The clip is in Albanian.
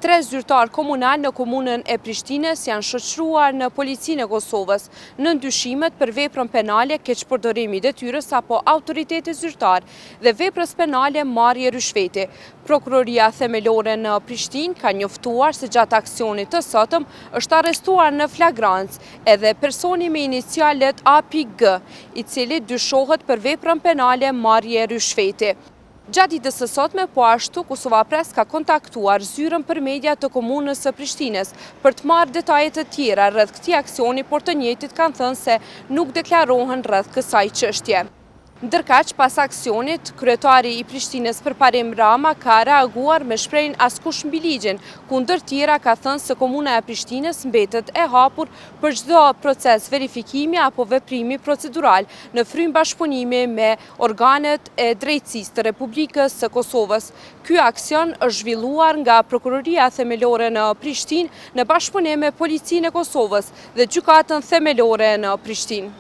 Tre zyrtarë komunalë në komunën e Prishtinës janë shoqëruar në Policinë e Kosovës, nën dyshimet për veprën penale keqpërdorim i detyrës apo autoritetit zyrtar dhe veprës penale marrje ryshfeti. Prokuroria Themelore në Prishtinë ka njoftuar se gjatë aksionit të sotëm është arrestuar në flagrancë edhe personi me inicialet A.G, i cili dyshohet për veprën penale marrje ryshfeti. Gjatë ditës së sotme, po ashtu, Kosovapress ka kontaktuar zyrën për media të Komunës së Prishtinës për të marrë detaje të tjera rreth këtij aksioni, por të njëjtit kanë thënë se nuk deklarohen rreth kësaj çështje. Ndërkaq, pas aksionit, kryetari i Prishtinës Përparim Rama ka reaguar me shprehjen askush mbi ligjin, ku ndër tjera ka thënë se Komuna e Prishtinës mbetet e hapur për çdo proces verifikimi apo veprimi procedural në frymë bashkëpunimi me organet e drejtësisë të Republikës së Kosovës. Ky aksion është zhvilluar nga Prokuroria Themelore në Prishtinë në bashkëpunim me Policinë e Kosovës dhe Gjykatën Themelore në Prishtinë.